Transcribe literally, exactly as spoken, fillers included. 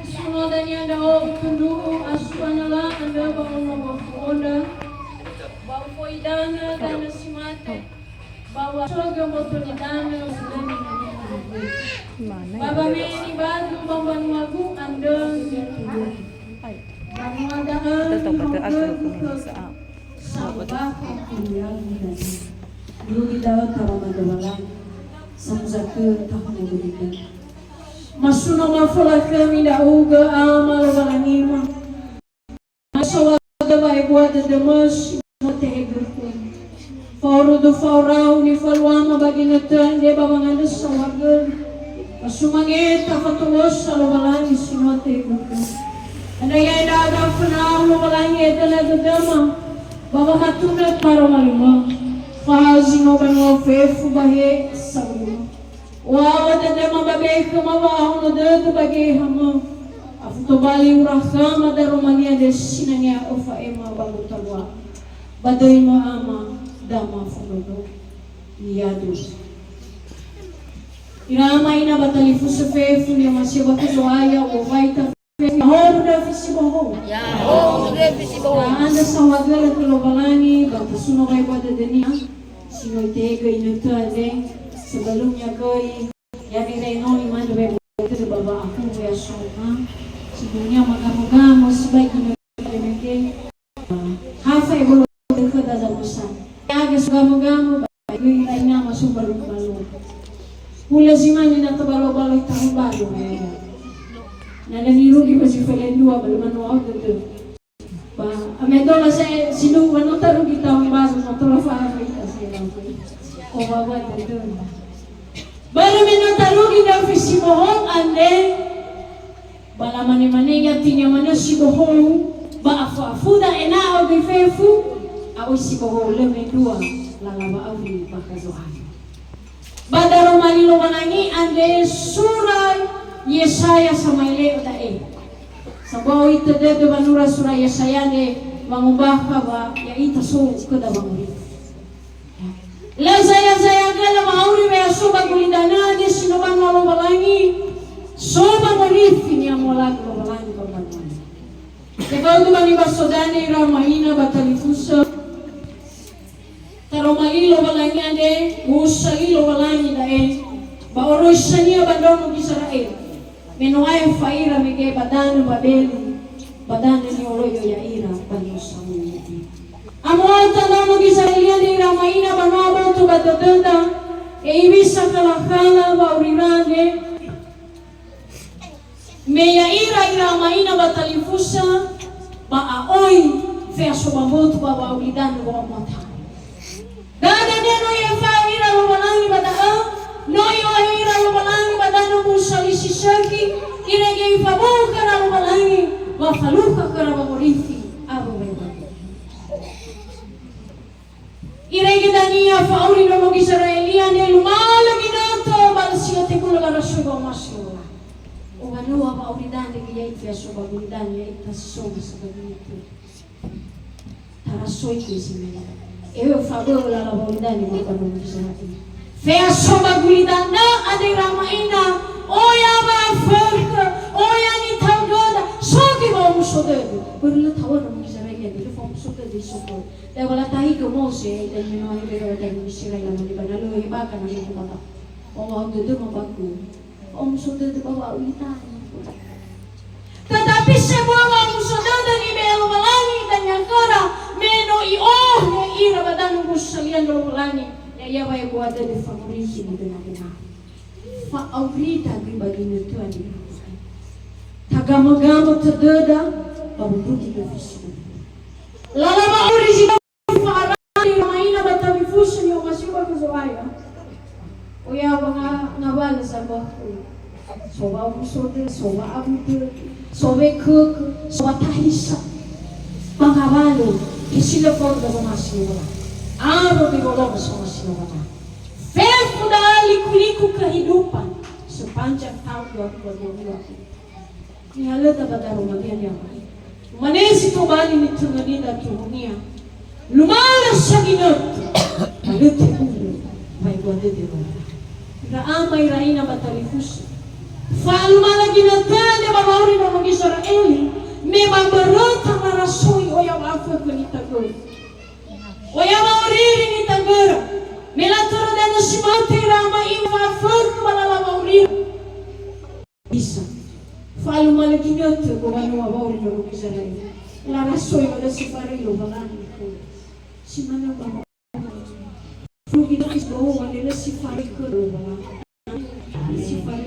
Suno dania ndra'o utundru'u asu anala andrö ba ono gofu onda, ba ufo'i danö, danö si mate, ba u'asogö mboto nidanö si lö nidanö. Ba wame'e nibadu ba mbanuagu andrö nitundru'u. Banua da'ö nihonogögu khögu. Sa'o bakha khögu ya'ia dania. Irugi da'ö Taroma Lowalangi, samuzatö tahonogö nidanö. Masuno mafola khömi ndra'ugö, Ama Lowalangima. Masowaga wa'ebua dödömö si no tehegökhö. Fa'orudu fa'orau nifaluama ba ginötö andre ba wangandrö saohagölö. Ba sumange tafatolosa Lowalangi si no tehegökhö. Andrö ya'e ndra'aga fönau Lowalangi edöla dödöma. Ba wamatunö taroma limö. Fahazi no banua fefu ba he saulima. Owawa dödöma ba bekhöma wa'ahono dödö ba gehehamö. Afu tobali ura khöma daromania de sinangea öfa'ema ba gotalua. Ba döimö Ama, dama fondrondro. Yadu. Ira ama ina ba talifusö fefu ni'omasi'ö ba khö Zo'aya, u'owai ta Ya'ahowu ndröfi si bohou. Ya'ahowu ndröfi si bohou. Ta'andrö saohagölö khö Lowalangi ba tasuno wa'ebua dödönia, si no itehegö inötö andre, sebelumnya göi, ya'ia no imane wa'ebua dödö ba wa'ahuwu ya soma, si dunia magamo-gamo sibai inötö andre mege, Ha fa'ebolo khöda Damosa. Ya'aga sugamo-gamo ba göi ira ina masumba lumalu. Hulö zi mane na tobalo-balo itahu balu. Na lö nirugi ba zi felendrua ba lö manua au dödö. Ba amedola se sidu ba no tarugi tahu balu, no tola fa'afa ita se lau. O wawa dödö. Ba lö me no tarugi ndröfi si bohou andre. Ba lamane-mane yatinia manö si bohou, ba afu-afuda ena'ö göi fefu, a'oi si bohou lö mendrua lala wa'auri bakha Zo'aya. Ba daroma li Lowalangi andre sura Yesaya samaele'ö da'e. Sambua oitö dödö wanura sura Yesaya andre wangombakha wa ya'ita so khöda wangorifi. Lö zaya-zaya gö lö ma'auri we'aso ba gulidanö andre si no banua Lowalangi, so ba ngorifi ni'amolagu Lowalangi ba mbanua. Tefaudu ba nibaso dane ira ama ina ba talifusö. Taroma li Lowalangi andre, u'usa li Lowalangi da'e, ba oroisania ba ndraono Gizera'eli. Me no aefa ira mege ba danö Babeli, ba danö ni'oloi'ö ya'ira ba nosa mu'u'u'u. Amuata ndraono Gizera'eli andre ira ama ina ba no aboto ba dödöda, e iwisa khalakhala wa'aurira andre, me ya'ira ira ama ina ba talifusö, ba a'oi fe'aso ba mboto ba wa'auri danö wa'amuata. Dania no i'efa'ö ira Lowalangi ba da'ö, no i'ohe ira Lowalangi ba danö mbusa li si sökhi, irege ifabua khöra Lowalangi, wa falukha khöra wangorifi awö wewa'ö. Irege dania fa'auri ndraono Gizera'eli andre lumalö ginötö ba lö si lö tebulö larasoi wa'omasi Lowalangi. Owanöa wa'auri danö ge ya'ita fe'aso ba gulidanö ya'ita si so ba sabagitu. Tarasoi göi si mane. Ewe fabö'ö lala wa'auri danö ba ndraono Gizera'eli. Fe'aso ba gulidanö andre ira ama ina, oya wa'afökhö, oya nitaugöda, so göi wa'omuso dödö. Börö lö ta'oa ndraono Gizera'eli andre, lö fa'omuso dödö isokhö. Da'e wa latahigö Mose, da'e me no Heberu, da'e me Israel, lamane ba na lö hebaka na lö ba ba. Wa'omuso dödö ma ba gö. Wa'omuso dödö ba wa'auri danö. Tetapi sebua wa'omuso dödö nibe'e Lowalangi dania khöra, me no i'ohe ira ba danö mbusa li andre Lowalangi, ya'ia wa'ebua dödö fangorifi ba göna-göna. Fa'aurida göi ba ginötö andre. Tagamö-gamö tödöda ba wondrugi ndröfi si bohou. Lala wa'auri zi Fa'arani ira ama ina ba talifusö ni'omasi'ö ba khö Zo'aya. Oya ba nga-, ngawalö sambua khöu. So wa'omuso dödö, so wa'abu dödö, so wekhökhö, so watahisa. Ba ngawalö, he si lö faudu ba womasi Lowalangi. Awö göi wolo'ö somasi Lowalangi. Fefu da'a liku-liku kehidupan sepanjang tahun dua ribu dua puluh dua. Nihalöda ba daroma li andre. Mane si tobali nitönö nida tuhunia. Lumalö sa ginötö, ba lö tebulö, ba ebua dödö Lowalangi. Ira ama ira ina ba talifusö. Falumalö ginötö andre ba wa'auri ndraono Böröta larasoi oya wa'afökhö nitagörö. Oya wa'oriri nitagörö. Me latörö dania si mate ira ama ira wa'afökhö ba lala wa'oriri. Bisa. Fa'alumalö ginötö gowanua wa'auri ndraono Gizera'eli. Larasoi ba dösi faröi Lowalangi khöra. Si manö ba Rugi dökis bawo wale lö si faröi khö Lowalangi. Si faröi